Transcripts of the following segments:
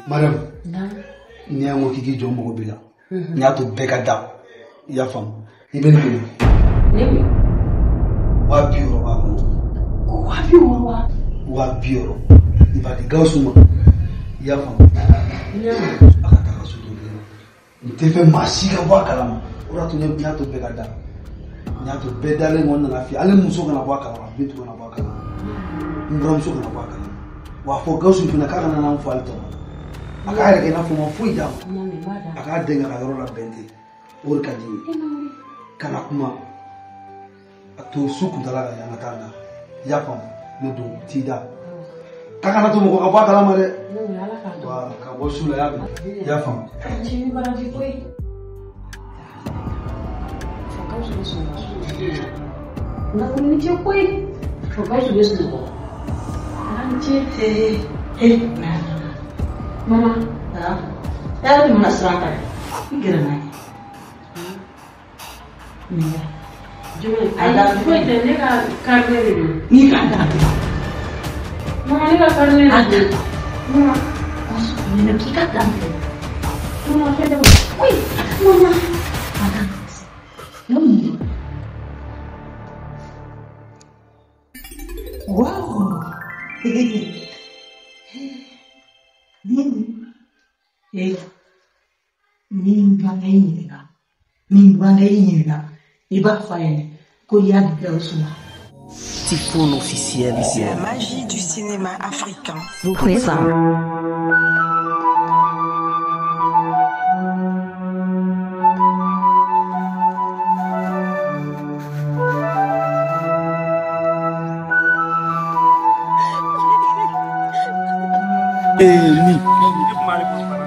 Mariam, n'i y'a ko k'i k'i jɔ mɔgɔ b'i la, n y'a to bɛɛ ka da, i y'a faamu, i bɛ ne wele. Ne wele. 60 000 b'a kɔnɔ. Ko 60 000 wa? 60 000. I b'a di Gawusu ma, i y'a faamu. A ka taa ka so jɔ bilen. N tɛ fɛ maa si ka bɔ a kalama. O de y'a to ne y'a to bɛɛ ka da. N y'a to bɛɛ dalen kɔ n nana f'i ye. Hali muso kana bɔ a kalama, Bintu kana bɔ a kalama, n buramuso kana bɔ a kalama. Wa a fɔ Gawusu fana k'a kana n'an fɔ ale tɔgɔ. A k'a yɛrɛ kɛ i n'a fɔ n ma foyi d'a ma. A k'a den k'a ka yɔrɔ labɛn ten. O de ka di n ye. Kana kuma. A to su kuntala ka jan ka taa na. I y'a faamu? Ne don t'i da. K'a kana to mɔgɔ ka bɔ a kalama dɛ. Voilà, ka bɔ su la, i y'a mɛn. I y'a faamu? Nka ni ce koyi. Fo Gawusu bɛ sunɔgɔ. Ala ni ce. Mama. Yala ni mana siran ta i gɛrɛ n'a ye. Nin kɛ. Jumɛn? Ayi, foyi tɛ, ne ka carnet de don. N'i k'a da. Mama, ne ka carnet de don. Mama. Nin k'i ka da minɛ. Mama, fɛn tɛ. Oyi, mama. A da. Ne mun don? Wow! Ni n burankɛ y'i ɲininka, ni n burankɛ y'i ɲininka, i b'a fɔ a ye ko i y'a di Gawusu ma. Typhoon officiel. La magie du cinéma africain. Vous présente. Ni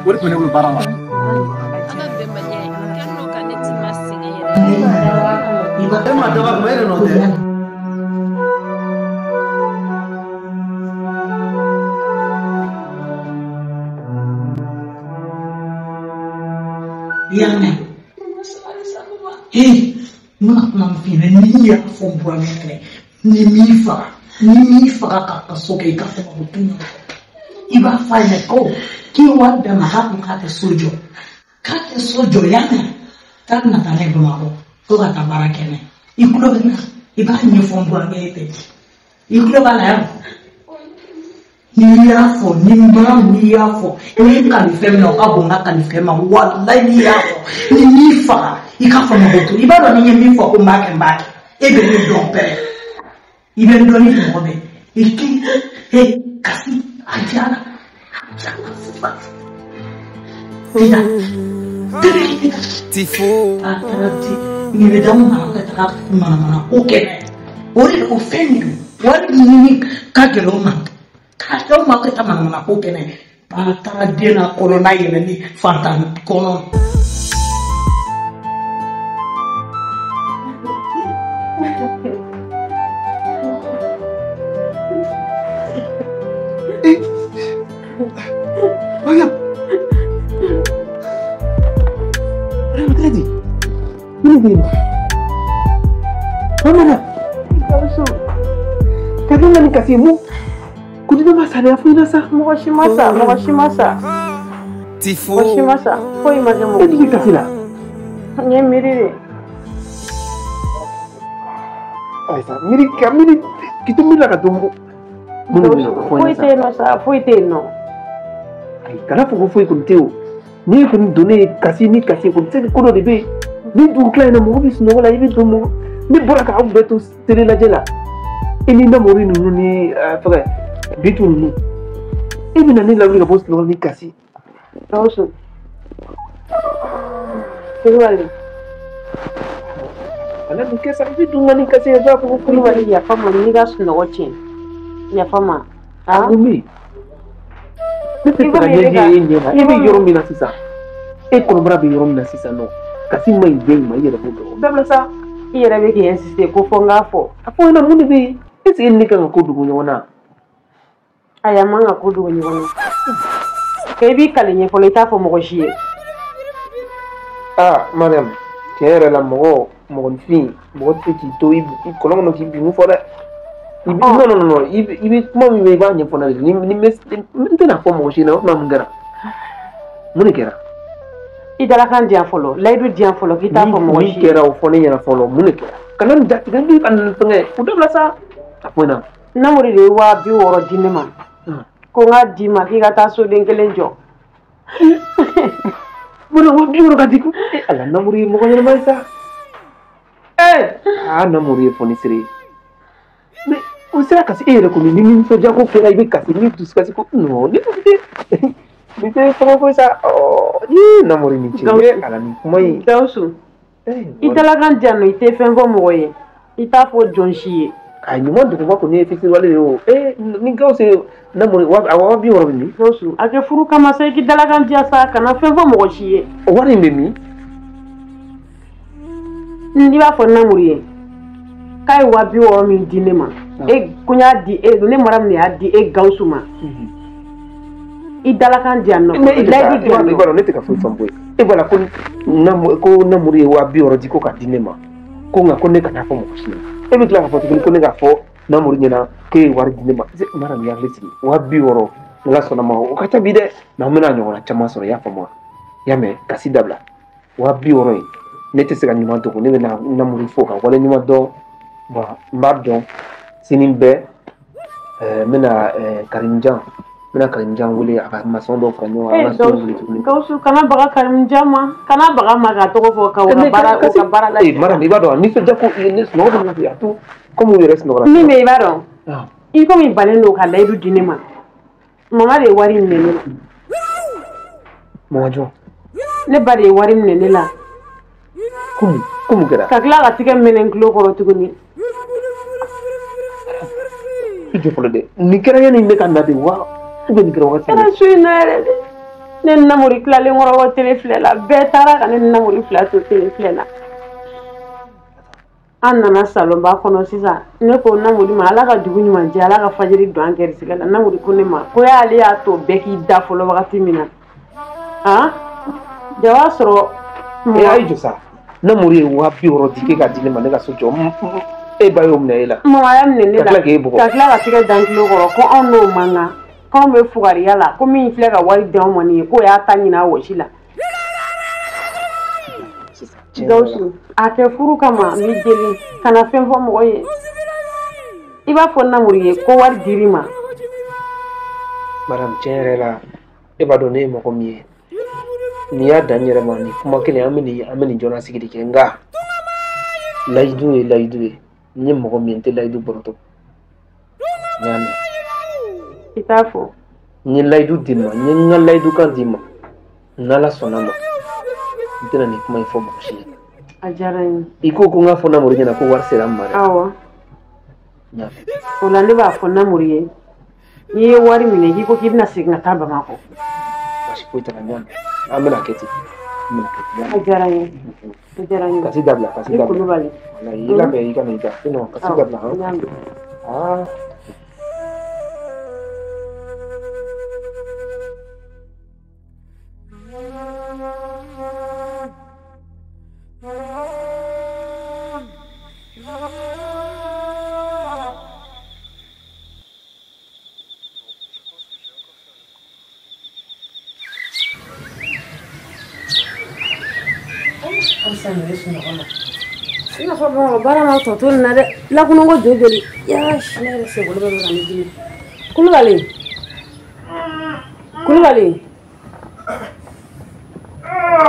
o de tun bɛ ne bolo baara la. An ka bɛnbaliya ye a kɛlen don ka ne tima sɛgɛn yɛrɛ. E ma dabɔ a kama, e de nɔ tɛ. I y'a mɛn? Ee, n bɛna kuma min f'i ɲɛna, n'i y'a fɔ n burankɛ fɛnɛ, ni m'i faga, ni m'i faga k'a ka so kɛ i ka fɔ ko tun ɲɔgɔn. I b'a fɔ a ɲɛna ko k'i ye wari d'a ma k'a kun k'a tɛ so jɔ, k'a tɛ so jɔ, y'a mɛn? K'a bɛna taa n'a ye Bamakɔ ko ka taa baara kɛ n'a ye. I tulo bɛ n na, i b'a ɲɛfɔ n burankɛ ye ten. I tulo b'a la yan? N'i y'a fɔ, ni maa n'i y'a fɔ, n'i kali fɛn min na o ka bon n ka kali fɛn ma, walayi n'i y'a fɔ, ni m'i faga, i k'a fɔ mɔgɔ to. I b'a dɔn ni n ye min fɔ ko n b'a kɛ, n b'a kɛ. E bɛ ne dɔn pɛrɛ. I bɛ n dɔn ni mɔgɔ bɛɛ. I k'i kasi a diyara, a diyara sisan. Tina, Tifo. A taara di, nin bɛ d'aw ma ka taga manamana ko kɛ. O de o fɛn de don. Wari ɲini ka gɛlɛn o ma. K'a d'aw ma ka taa manamana ko kɛ n'a ye. A taara den na kɔnɔna yɛlɛ ni fantan kɔnɔ. Mariam! Mariam, kɛra di? Mun de bɛ yen nɔ? Mariam! Gawusu. Ka dun ka nin kasi mun? Ko di ne ma sa dɛ, a fɔ i ɲɛna sa. Mɔgɔ si ma sa, mɔgɔ si ma sa. Tifo. Mɔgɔ si ma sa, foyi ma kɛ mɔgɔ. E dun bɛ kasi la. N ye miiri de. Ayi sa, miiri ka miiri k'i to miiri la ka to mɔgɔ. Mun de bɛ yen nɔ? A fɔ n Foyi ɲɛna sa. tɛ yen nɔ sa, foyi tɛ yen nɔ. Ayi, kana fɔ ko foyi kɔni tɛ o. N'i kɔni donnen ye kasi ni kasi kɔni tɛ se ko dɔ de bɛ yen. Ni dugu tila in na mɔgɔ bɛ sunɔgɔ la, i bɛ don mɔgɔ. Ne bɔra k'aw bɛɛ to télé lajɛ la. I ni Namori ninnu ni fɛngɛ Bintu ninnu. E bɛna ne lawuli ka bɔ sunɔgɔ la ni kasi. Gawusu. Kulubali. Kana nin kɛ sa, i bɛ don ka ni kasi ye, i b'a fɔ ko Kulubali, yafa ma, n'i ka sunɔgɔ tiɲɛ. Yafa ma. A ko min? Ne tɛ fɛ ka ɲɛji ye e ɲɛ na. E bɛ yɔrɔ min na sisan, e kɔnɔbara bɛ yɔrɔ min na sisan nɔ, kasi ma ɲi den ma, i yɛrɛ b'o dɔn. O dabila sa. I yɛrɛ bɛ k'i insister ko fɔ n k'a fɔ. A fɔ ɲɛna mun de bɛ yen? Est ce que ne kan ka ko dogo ɲɔgɔn na? Ayi, a man ka ko dogo ɲɔgɔn na. Kɛ i b'i kali ɲɛ fɔlɔ, i t'a fɔ mɔgɔ si ye. Aa Mariam, tiɲɛ yɛrɛ la mɔgɔ mɔgɔninfin mɔgɔ tɛ se k'i to i kɔlɔn kɔnɔ k'i bin fɔ dɛ. Non non non, i bɛ kuma min bɛ i b'a ɲɛfɔ ne ye, ni n tɛna fɔ mɔgɔ si ɲɛna o tuma mun kɛra? Mun de kɛra? I dalakan di yan fɔlɔ, layidu di yan fɔlɔ k'i t'a fɔ mɔgɔ si ye. Min kɛra o fɔ ne ɲɛna fɔlɔ, mun de kɛra? Kana nin jatigɛ ni ka nin fɛngɛ, o dabila sa. A fɔ n ɲɛna. Namori de ye 60.000 di ne ma. Ko n k'a d'i ma k'i ka taa soden kelen jɔ. Mun na 60.000 ka di ko? Ala, Namori ye mɔgɔ ɲɛnama ye sa. Aa, Namori ye fɔnisere ye. Mais o sera kasi e yɛrɛ kɔni ni nisɔndiya ko kɛra i bɛ kasi ni dusukasi ko non ne tɛ nin tɛ fɛngɛ ko sa. Ɔ Namori ni ce ala nin kuma in. Gawusu, i dalakan di yan nɔ, i tɛ fɛn fɔ mɔgɔ ye, i t'a fɔ jɔn si ye. A ɲuman duguba kɔni ye fitiriwale ye o. Ni Gawusu ye Namori a 60.000 bɛ min? Gawusu, a kɛ furu kama sa, i k'i dalakan diya sa, kana fɛn fɔ mɔgɔ si ye. O wari in bɛ min? I b'a fɔ Namori ye k'a ye 60.000 min di ne ma, e ko n y'a di e, ne mara min y'a di e Gawusu ma. I dalakan di yan nɔ. Layidu di yan nɔ. I b'a dɔn ne tɛ ka foyi faamu koyi. E b'a la ko Namori ye 60.000 di ko k'a di ne ma, ko nka ko ne kana fɔ mɔgɔ si ye. E bɛ tila k'a fɔ tuguni ko ne k'a fɔ Namori ɲɛna k'e ye wari di ne ma. Mara nin hakili sigi, 60.000 n'Ala sɔnna ma o ka ca bi dɛ. Mais an bɛna ɲɔgɔnna caman sɔrɔ, i y'a faamu wa? I y'a mɛn, kasi dabila. 60.000 in ne tɛ se ka ɲuman dogo, ne bɛna Namori fo ka wale ɲuman dɔn. Bon, n b'a dɔn sini bɛɛ n bɛna Karimjan, n bɛna Karimjan wele a ka masɔn dɔw fara ɲɔgɔn kan. An ka so wuli tuguni. Gawusu, kana baga Karimjan ma, kana baga ma k'a tɔgɔ fɔ ka o ka baara o ka baara lajɛ. Mara, i b'a dɔn nisɔndiya ko ne sunɔgɔ bɛ na a to komi u yɛrɛ sunɔgɔra. Min bɛ i b'a dɔn, i komi bannen don ka layidu di ne ma, mama de ye wari minɛ ne la. Mama jɔn? Ne ba de ye wari minɛ ne la. Ko mun kɛra? Ka tila ka tigɛ mɛnɛ n tulo kɔrɔ tuguni. I jɔ fɔlɔ dɛ, nin kɛra yanni ne ka na de wa ou bien nin kɛra wagati min? Kɛra su in na yɛrɛ de. Ne ni Namori tilalen kɔrɔ bɔ tele filɛ la, bɛɛ taara ka ne ni Namori fila to tele filɛ la. An nana salonba kɔnɔ sisan, ne ko Namori ma Ala ka dugu ɲuman jɛ, Ala ka fajiri don an gɛrisigɛ la. Namori ko ne ma ko y'ale y'a to bɛɛ k'i da fɔlɔ wagati min na. Ja b'a sɔrɔ. A ye jɔ sa. Namori ye 60.000 di k'e ka di ne ma ne ka so jɔ, e ba y'o minɛ e la. Mama y'a minɛ ne la. Ka tila k'e bugɔ. Ka tila ka tigɛ da n tulo kɔrɔ ko anw n'o man kan, k'anw bɛ fugariya la, ko min filɛ ka wari di anw ma nin ye, k'o y'a ta ɲini a wɔsi la. Gawusu, a kɛ furu kama n b'i deli, kana fɛn fɔ mɔgɔ ye. I b'a fɔ Namori ye ko wari dir'i ma. Madame, tiɲɛ yɛrɛ la, e b'a dɔn ne ye mɔgɔ min ye. N'i y'a dan n yɛrɛ ma nin kuma kelen, an bɛ nin jɔna sigi de kɛ, nka layidu ye layidu ye. N ye mɔgɔ min ye, n tɛ layidu bɔrɔtɔ. N y'a mɛn. I t'a fɔ. N ye layidu d'i ma, n ye n ka layidu kan d'i ma. N'Ala sɔnna ma, n tɛna nin kuma in fɔ mɔgɔ si ɲɛna. A diyara n ye. I ko ko n k'a fɔ Namori ɲɛna ko wari sera n ma dɛ. Awɔ. N y'a mɛn. O la ne b'a fɔ Namori ye, n'i ye wari minɛ, k'i ko k'i bɛna segin ka taa Bamakɔ. Baasi foyi t'a la, n y'a mɛn. An bɛna kɛ ten. A diyara n ye. A diyara n ye. Kasi dabila, kasi dabila. I Kulubali. Walayi, i labɛn i ka na i da. Sinon, kasi dabila. Aa. I n'a fɔ Bamakɔ baara ma tɔ to nin na dɛ, lakununko joli joli. Yaa, ne yɛrɛ senkolo bɛ ka ne dimi. Kulubali, Kulubali.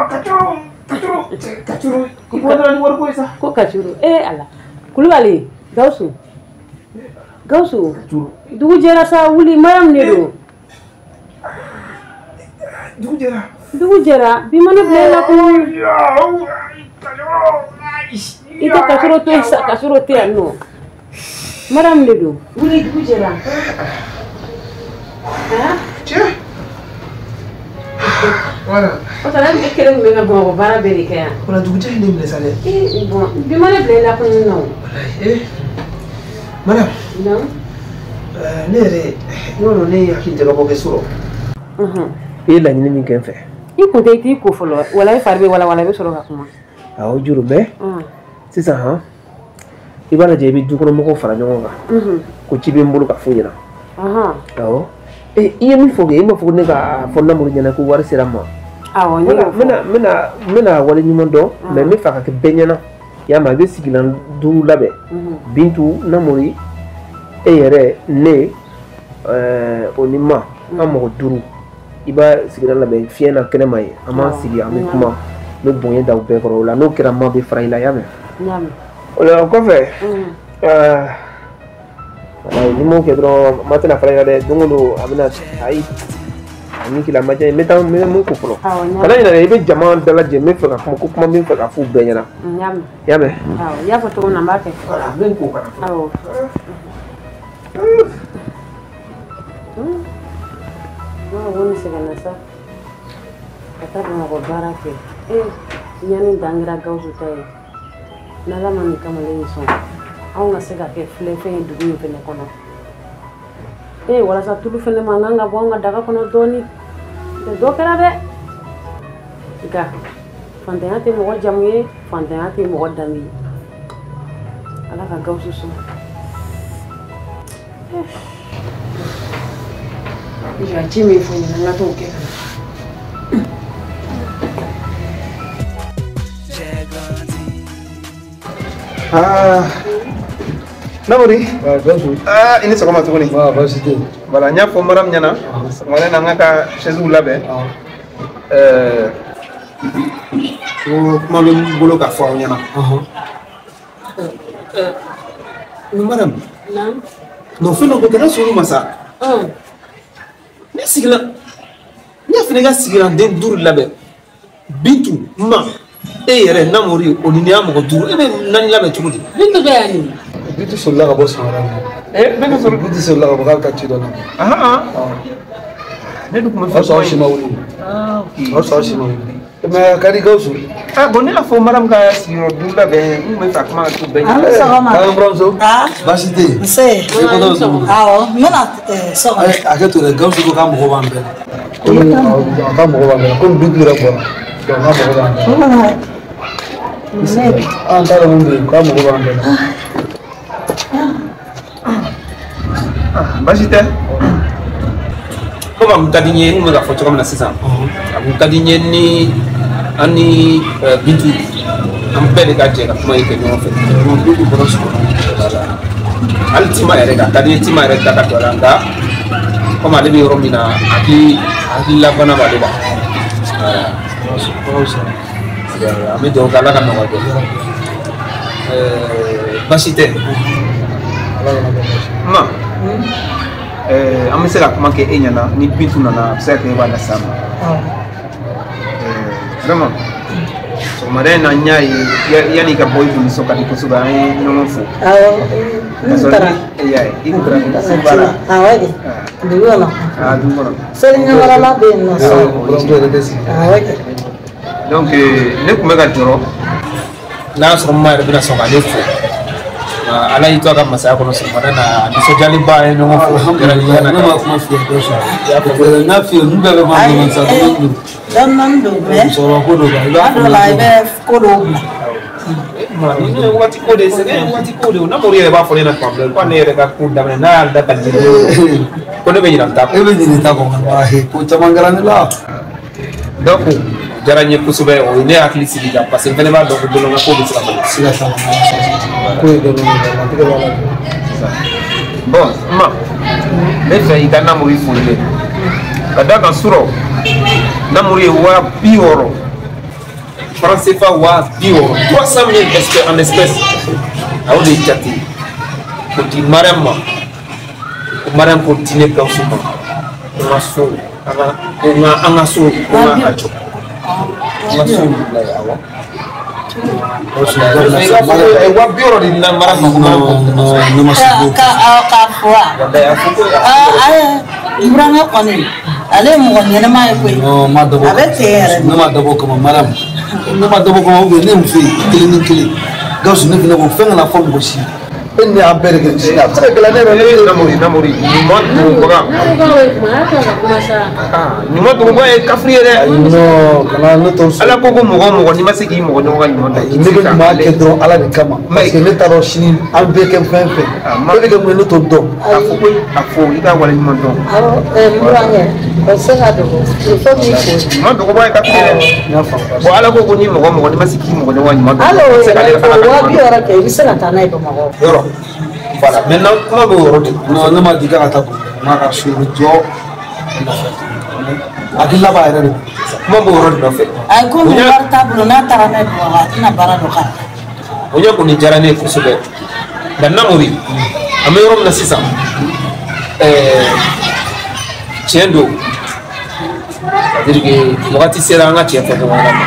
Kacuru, kacuru, i bɔra ni wari ko ye sa. Ko kacuru, Ala. Kulubali, Gawusu, Gawusu. Dugu jɛra sa, wuli, Mariam de don. Dugu jɛra. Dugu jɛra, bi ma ne bila e la kunun. I tɛ kasɔrɔ to yen sa, kasɔrɔ tɛ yan nɔ. Mariam de don. Wuli, dugu jɛra. Cɛ. Voilà. O tuma ne kelen tun bɛ ka Bamakɔ baara bɛɛ de kɛ yan. Wala dugu jɛ ye ne minɛ sa dɛ. Bon, bi ma ne bila i la kunun na o. Walayi. Mariam. Naamu. Ne yɛrɛ, yɔrɔ ne ye hakili jagabɔ kɛ so rɔ. I ye laɲini min kɛ n fɛ. I kun tɛ i t'i ko fɔlɔ, wala i fari bɛ walawala, i bɛ sɔrɔ ka kuma. Awɔ, juru bɛɛ. Sisan han, i b'a lajɛ i bɛ dukɔnɔmɔgɔw fara ɲɔgɔn kan. Ko ci bɛ n bolo ka f'u ɲɛna. Awɔ. I ye min fɔ kɛ, e m'a fɔ ko ne ka fɔ Namori ɲɛna ko wari sera n ma. Awɔ, n y'o fɔ. N bɛna wale ɲuman dɔn, mais n bɛ fɛ a ka kɛ bɛɛ ɲɛna. I y'a mɛn, a bɛ sigilan 5 labɛn. Bintu, Namori, e yɛrɛ, ne, o ni ma, an mɔgɔ 5. I b'a sigilan labɛn fiɲɛ na kɛnɛma ye. An b'an sigi, an bɛ kuma. N bɛ bonya da u bɛɛ kɔrɔ. O la n'o kɛra, ma bɛ fara i la, i y'a mɛn. N y'a mɛn. O la o kɔfɛ, walayi ni m'o kɛ dɔrɔn ma tɛna fara i la dɛ. Don o don a bɛna, ayi, a ni kila ma diya n ye. N bɛ taa, n bɛ mun ko fɔlɔ. Kana ɲinɛ dɛ, i bɛ jama dalajɛ. N bɛ fɛ ka kuma, ko kuma min fɛ ka f'u bɛɛ ɲɛna. N y'a mɛn. I y'a mɛn? Awɔ, i y'a fɔ cogo min na, n b'a kɛ. Voilà, n bɛ n ko ka na. Awɔ. Ko nin sɛgɛnna sa ka taa Bamakɔ baara kɛ. Yanni dan kɛra Gawusu ta ye, n'Ala ma nin kamalen in sɔn, anw ka se ka kɛ filɛfɛn ye dugu in fɛnɛ kɔnɔ. Walasa tulu fɛnɛ man kan ka bɔ anw ka daga kɔnɔ dɔɔni. Dɔ kɛra dɛ, nka fantanya tɛ mɔgɔ jamu ye, fantanya tɛ mɔgɔ danbe ye. Ala ka Gawusu sɔn. I ci min fɔ n ɲɛna, n ka t'o kɛ ka na. Ah, Namori. Ah, i ni sɔgɔma tuguni. Baasi tɛ yen. Voilà, n y'a fɔ Mariam ɲɛna sɔgɔmada in na, n ka chaise labɛn. Ko kuma bɛ n bolo k'a fɔ aw ɲɛna. Mariam. Naamu. Non, fɛn dɔ ko kana sɔn olu ma sa. Ne sigila, ne fana ka sigilanden 5 labɛn. Bintu, ma, e yɛrɛ Namori, o ni ne y'a mɔgɔ 5, e bɛ 4 labɛn cogo di? Bintu bɛ yan nin. Bintu solila ka bɔ sɔgɔmada in na. Bintu solila. Bintu solila ka bɔ k'a bɛ taa ci dɔ la. Ne dun tun bɛ fɛ. O y'a sɔrɔ aw si ma wuli. Ah, ok. O y'a sɔrɔ aw si ma wuli. Mais a ka di Gawusu. Ah bon, ne y'a fɔ Mariam ka sigiyɔrɔ 5 labɛn, n tun bɛ fɛ a kuma ka to bɛɛ ɲɛna. An bɛ sɔgɔma. An buramuso. Baasi tɛ yen. Nse. I ko dɔ bɛ Awɔ, n bɛna so kɔnɔ. A kɛ to dɛ, Gawusu ko k'a mago b'an bɛɛ la. Komi a k'a mago b'an bɛɛ la, komi Bintu yɛrɛ bɔra. Donc k'a mago b'an bɛɛ la. An t'a dɔn mun bɛ yen, k'a mago b'an bɛɛ la. Baasi tɛ. Komi a kun ka di n ye, n kun bɛ k'a fɔ cogo min na sisan, a kun ka di n ye ni an ni Bintu, an bɛɛ de ka jɛ ka kuma in kɛ ɲɔgɔn fɛ. Bintu bɔra so kɔnɔ. Voilà. Hali Tima yɛrɛ ka di n ye, Tima yɛrɛ da ka don a la, nka komi ale bɛ yɔrɔ min na, hakililabana b'ale la. Voilà. An bɛ dugawu kɛ Ala ka nɔgɔya kɛ. Baasi tɛ. Ma, an bɛ se ka kuma kɛ e ɲɛna, ni Bintu nana, a bɛ se ka kɛ e b'a las'a ma. Vraiment, sɔgɔmada in na n y'a ye, yanni i ka bɔ i kun nisɔn ka di kosɛbɛ, an ye ɲɔgɔn fo. Awɔ, n taara. I y'a ye, i kun taara so baara. Awɔ de, dugu kɔnɔ. Ah, dugu kɔnɔ. Seli ɲɛkɔrɔla bɛ yen nɔ so. Awɔ de. Donc ne tun bɛ ka jɔrɔ n'a y'a sɔrɔ n ma yɛrɛ bɛna sɔn k'ale fo. Ala y'i to a ka masaya kɔnɔ sɔgɔmada in na, a nisɔndiyalenba ye ɲɔgɔn fo. Alhamdulilayi, ne ma kuma f'i ye Gawusu. N y'a f'i ye, ninnu bɛɛ bɛ ban ɲɔgɔn sa. Dɔɔni dɔɔni don, mais musokɔrɔba ko don, i b'a kuma dɔw la i bɛ ko dɔw bila. Nin ye waati ko de ye, sɛgɛn ye waati ko de ye. Namori yɛrɛ b'a fɔ ne ɲɛna tuma bɛɛ ko ne yɛrɛ ka ko daminɛ n'a y'a da ka jigin, ko ne bɛ ɲinɛ n ta kɔ. E bɛ ɲinɛ ta kɔ, walahi ko caman kɛra ne la. Donc o diyara n ye kosɛbɛ, o ye ne hakili sigi kan, parce que n fɛnɛ b'a dɔn ko don dɔ la ko bɛ se ka bali. Siga t'a la, ko ye dɔɔni dɔɔni, latigɛ b'a la. Bon, ma, n bɛ fɛ i ka Namori fo n ye ka d'a kan surɔ Namori ye 60.000 francs CFA, 60.000, 300 000 en espèces, a y'o de jate k'o di Mariam ma, ko Mariam k'o di ne Gawusu ma, ko n ka so, an ka ko n ka an ka so, ko n ka a jɔ, n ka so bila yen. Awɔ. 60.000 de na Mariam ma, ko Mariam k'o di ne ma. Ka fɔ wa? Walayi, a fɔ ko. Ayi, n burankɛ kɔni, ale ye mɔgɔ ɲɛnɛma ye koyi. A bɛ ten yɛrɛ. Ne ma dabɔ o kama Mariam, ne ma dabɔ o kama, ou bien ne ye muso ye kelen ni kelen. Gawusu, ne fana ko fɛn kana fɔ mɔgɔ si. E ni an bɛɛ de kɛ sini a bɛ se ka gɛlɛya ne yɛrɛ ne. Namori ɲuman dogobaga. Ɲuman dogobaga ye kafiri ye dɛ. Non, kana ne t'o sɔn. Ala ko mɔgɔ o mɔgɔ n'i ma se k'i mɔgɔ ɲɔgɔn ka ɲuman ta. Ne bɛ ɲuman kɛ dɔrɔn Ala de kama. Parce que ne t'a dɔn sini an bɛ kɛ fɛn fɛn. E bɛ kɛ mun ye ne t'o dɔn. A fɔ ko a fɔ i ka wale ɲuman dɔn. Awɔ n burankɛ o tɛ se ka dogo il faut k'i fo. Ɲuman dogobaga ye kafiri ye dɛ. N y'a faamu. Bon Ala ko ni mɔgɔ o mɔgɔ n'i ma se k'i mɔgɔ ɲɔgɔn ka ɲuman dɔn. Hali o yɛrɛ o 60.000 kɛ i bɛ se ka taa n'a ye Bamakɔ. Yɔrɔ. Voilà, maintenant kuma b'o yɔrɔ de la. Non, ne ma di k'a ka taa Bamakɔ. N k'a ka so jɔ. Hakilila b'a yɛrɛ de. Kuma b'o yɔrɔ de nɔfɛ. Ayi komi wari t'a bolo n'a taara n'a ye Bamakɔ a tɛna baara dɔ k'a la. Bonya kɔni diyara ne ye kosɛbɛ. Nka Namori, an bɛ yɔrɔ min na sisan, tiɲɛ don. C'est-à-dire que wagati sera an ka tiɲɛ fɔ ɲɔgɔn ɲɛna.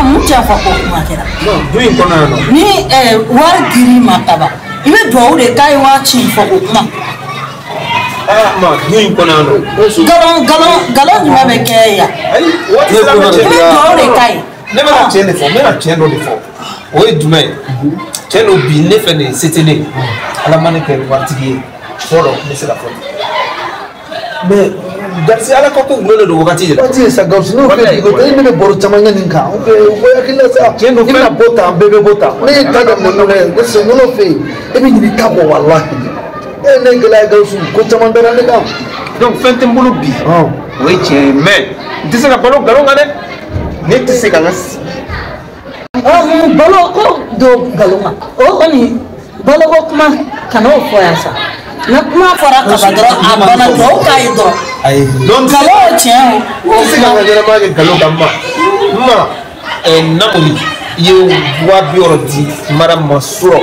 Mun tiɲɛ fɔ ko kuma kɛra? Non, du in kɔnɔ yan nɔ. Ni wari dir'i ma kaban, i bɛ duwawu de k'a ye wari ci fɔ ko kuma. Ma du in kɔnɔ yan nɔ. Galon jumɛn bɛ kɛ yan? Ayi, waati sera an ka tiɲɛ. I bɛ duwawu de k'a ye. Ne bɛ ka tiɲɛ de fɔ, n bɛ ka tiɲɛ dɔ de fɔ. O ye jumɛn ye? Tiɲɛ don bi ne fɛ nin ye se tɛ ne ye. Ala ma ne kɛ waritigi ye. Fɔlɔ n bɛ se ka fɔ ten. Mais Garisi Ala ka ko gulonnen don wagati de la. Waati ye sa Gawusu n'o fɛ ko e ne bɛ baro caman kɛ nin kan. O hakili la sa. Tiɲɛ don i bɛna bɔ tan bɛɛ bɛ bɔ tan. Ne ye ta daminɛ nɔnɔ ye ne se nɔnɔ fɛ yen e bɛ ɲin'i ta kɔ walahi. E ne gɛlɛya Gawusu ko caman dara ne kan. Donc fɛn tɛ n bolo bi. O ye tiɲɛ ye mais n tɛ se ka balo nkalon kan dɛ. Ne tɛ se ka n ka Balo ko don nkalon kan o kɔni baloko kuma kana o fɔ yan sa. Ni kuma fɔra kaban dɔrɔn a banna duwawu k'a ye dɔrɔn. Ayi. Donc nkalon o tiɲɛ o. N tɛ se ka n ka ɲɛnamaya kɛ nkalon kan ma. Ma Namori i ye 60.000 di Mariam ma surɔ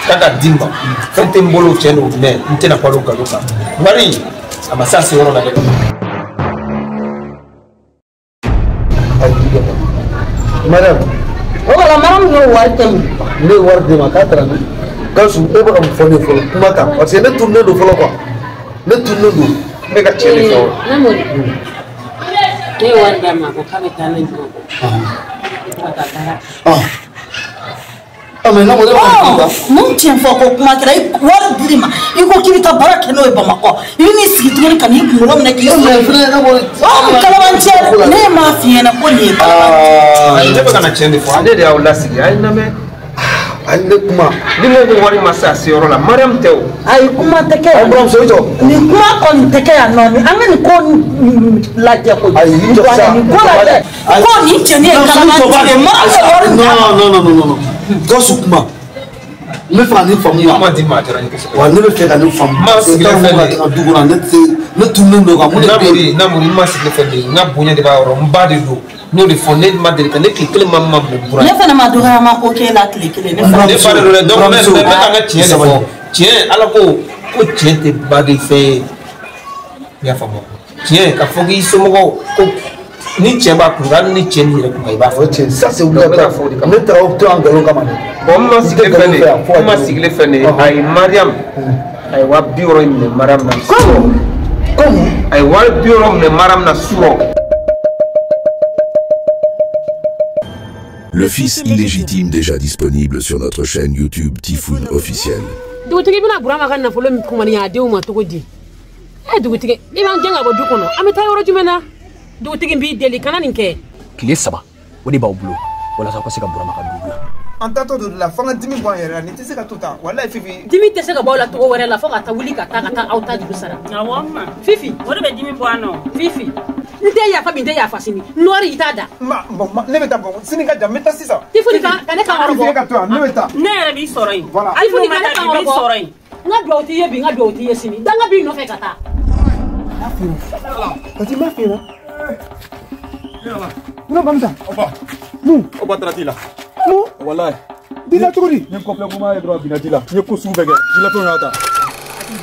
k'a ka di n ma. Fɛn tɛ n bolo tiɲɛ don mais n tɛna balo nkalon kan. Wari a ma se a seyɔrɔ la dɛ. Mariam. O wala Mariam y'o wari tɛ mun. Ne ye wari d'e ma k'a taara min? Gawusu e bɛ ka mun fɔ ne ye fɔlɔ kuma ta parce que ne tununnen don fɔlɔ quoi ne tununnen don. N bɛ ka tiɲɛ de fɔ. Namori, ne ye wari d'a ma a ko k'a bɛ taa n'a ye Bamakɔ. Ka taa baara. Mais Namori e bɛ ka mun fɔ? Mun tiɲɛ fɔ ko kuma kɛra i wari dir'i ma i ko k'i bɛ taa baara kɛ n'o ye Bamakɔ i bɛ n'i sigi tuguni ka n'i kunkolo minɛ k'i sigi. Namori. Kalabanciya ne m'a f'i ɲɛna ko nin ye kalabanciya. Ne bɛ ka na tiɲɛ de fɔ ale de y'aw lasigi a ye n lamɛn. Ayi ne kuma. Ni ko ko wari ma se a seyɔrɔ la Mariam tɛ o. Ayi kuma tɛ kɛ yan. An buramuso i jɔ. Nin kuma kɔni tɛ kɛ yan nɔ an ka nin ko lajɛ koyi. Ayi i jɔ sa. Nin ko lajɛ. Ko nin cɛnin ye kalabanci ye Mariam ye wari d'a ma. Non non non non non. Gawusu kuma. N bɛ fɛ ka nin faamu wa. Kuma di ma a diyara n ye kosɛbɛ. Wa ne bɛ fɛ ka nin faamu. Ma sigilen fɛn de ye. Du kɔnɔ ne tɛ ne tununnen don ka mun de bɛ yen. Namori n ma sigilen fɛn de ye n ka bonya de b'a yɔrɔ n ba de don. N y'o de fɔ ne ma deli ka ne tile kelen ma ma minɛ bura. Ne fana ma dɔgɔyama ko k'e la tile kelen ne fana. Ne fa de don dɛ donc n bɛ ka n ka tiɲɛ de fɔ tiɲɛ Ala ko ko tiɲɛ tɛ baden fɛn ye i y'a faamu tiɲɛ ka fɔ k'i somɔgɔw ko ni cɛ b'a kun hali ni cɛ ni yɛrɛ kun i b'a fɔ. O tiɲɛ ça c'est obligatoire ne taara o to yan nkalon kama dɛ. Bon n ma sigilen fɛn de ye n ma sigilen fɛn de ye a ye Mariam a ye 60.000 minɛ Mariam na surɔ. Comme a ye 60.000 minɛ Mariam na surɔ. Le fils illégitime déjà disponible sur notre chaîne YouTube Tifoun officielle. Dugutigi bɛna Burama ka nafolo min kumaniya a denw ma cogo di? Dugutigi i b'an gɛn ka bɔ du kɔnɔ an bɛ taa yɔrɔ jumɛn na? Dugutigi n b'i deli kana nin kɛ. Tile 3 o de b'aw bolo walasa aw ka se ka Burama ka du dilan. An taatɔ don de la fo an ka dimi bɔ an yɛrɛ la nin tɛ se ka to tan walayi Fifi. Dimi tɛ se ka bɔ aw la cogo wɛrɛ la fo ka taa wuli ka taa aw ta juru sara. Awɔ ma. Fifi. O de bɛ dimi bɔ an nɔ. Fifi. N tɛ yafa bi n tɛ yafa sini nɔɔri i t'a da. Ma bon ne bɛ taa Bamakɔ sini ka jan n bɛ taa sisan. Tifuni ka ne kan kɔrɔ bɔ. Fifi ka to yan ne bɛ taa. Ne yɛrɛ b'i sɔrɔ yen. Voilà. Tifuni ka ne kan kɔrɔ bɔ. Sɔrɔ yen. N ka duwawu t'i ye bi n ka duwawu t'i ye sini danga b'i nɔfɛ ka taa. Pati n b'a f'i ɲɛna. Mun Bamsa? Oba. Mun? Oba taara t'i la. Mun? Walayi. D'i la cogo di? N ye kɔfilɛ kuma ye dɔrɔn a binna ji la. N ye ko sugu bɛɛ kɛ. Jilafɛnw y'a ta.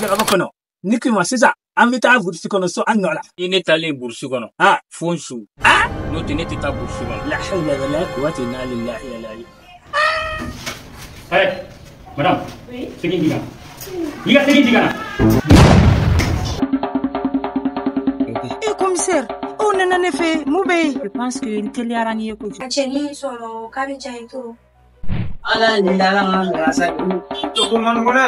Jagaba kɔnɔ. Ni k'i ma sisan an bɛ taa burusi kɔnɔ so an nɔ la. I ne taalen burusi kɔnɔ. Fo n su. N'o tɛ ne tɛ taa burusi kɔnɔ. La hawla wala quwwata illa billahi al-ali. Hey, madame. Oui. Segin di ka na. I ka segin di ka na. Eh commissaire, o nana ne fɛ mun bɛ yen? Je pense que n teliyara n'i ye kojugu. A cɛnin sɔrɔ k'a bɛ diya ye trop. Ala ni dala ma nɔgɔya sa. Ko man nɔgɔn dɛ.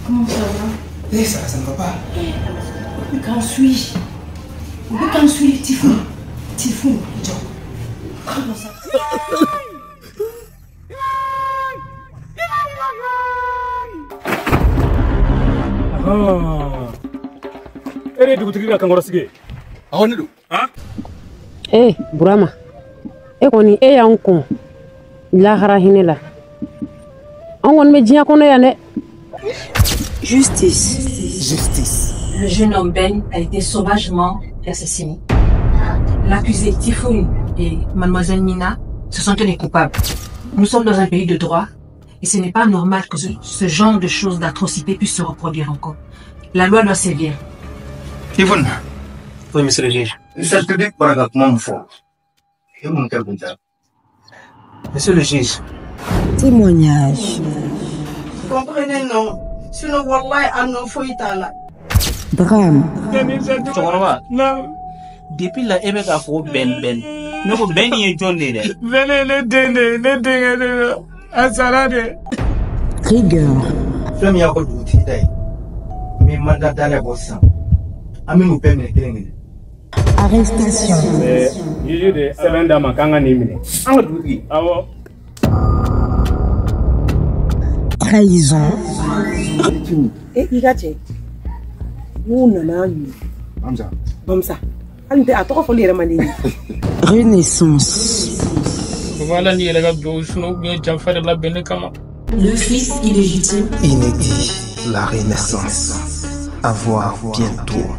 Comment ça va? Eh, ça ne va pas. Quand suis? Quand suis Tifou? Tifou, comment ça? Ah. E de dugutigi ka kankɔrɔ sigi ye? Awɔ, ne don. Eh, Burama, e kɔni e y'an kɔn lahara hinɛ la. An kɔni bɛ diɲɛ kɔnɔ yan dɛ. Justice. Justice. Le jeune homme Ben a été sauvagement assassiné. L'accusé Tifoun et mademoiselle Nina se sont tenus coupables. Nous sommes dans un pays de droit et ce n'est pas normal que ce genre de choses d'atrocité puisse se reproduire encore. La loi doit sévir. Tifoun. Oui, monsieur le juge. Monsieur le juge. Témoignage. Comprenez non. Sinon, wallahi, an foyi t'a la. Drame. Cɛkɔrɔba. Depuis la e bɛ k'a fɔ bɛn bɛn. Ne ko bɛn nin ye jɔn de ye dɛ? Bɛn ye ne den de ye, ne denkɛ de don. A sara de. Rigueur. Fɛn min y'a ko dugutigi ta ye, n bɛ mandat d'arrêt bɔ sisan. An bɛ n'u bɛɛ minɛ kelen kelen. Arrestation. Juge de sɛbɛn d'a ma k'an ka nin minɛ. An ka dugutigi. Awɔ. Trahison. E i ka cɛ n'u nana ɲu. Mamsa. Mamsa. Hali tɛ a tɔgɔ fɔli yɛrɛ man di n ye. Renaissance. Voilà ni yɛrɛ ka duwawu sinɔn u tun ye janfa de labɛn ne kama. Le fils illégitime. Inédit, la Renaissance. À voir bientôt.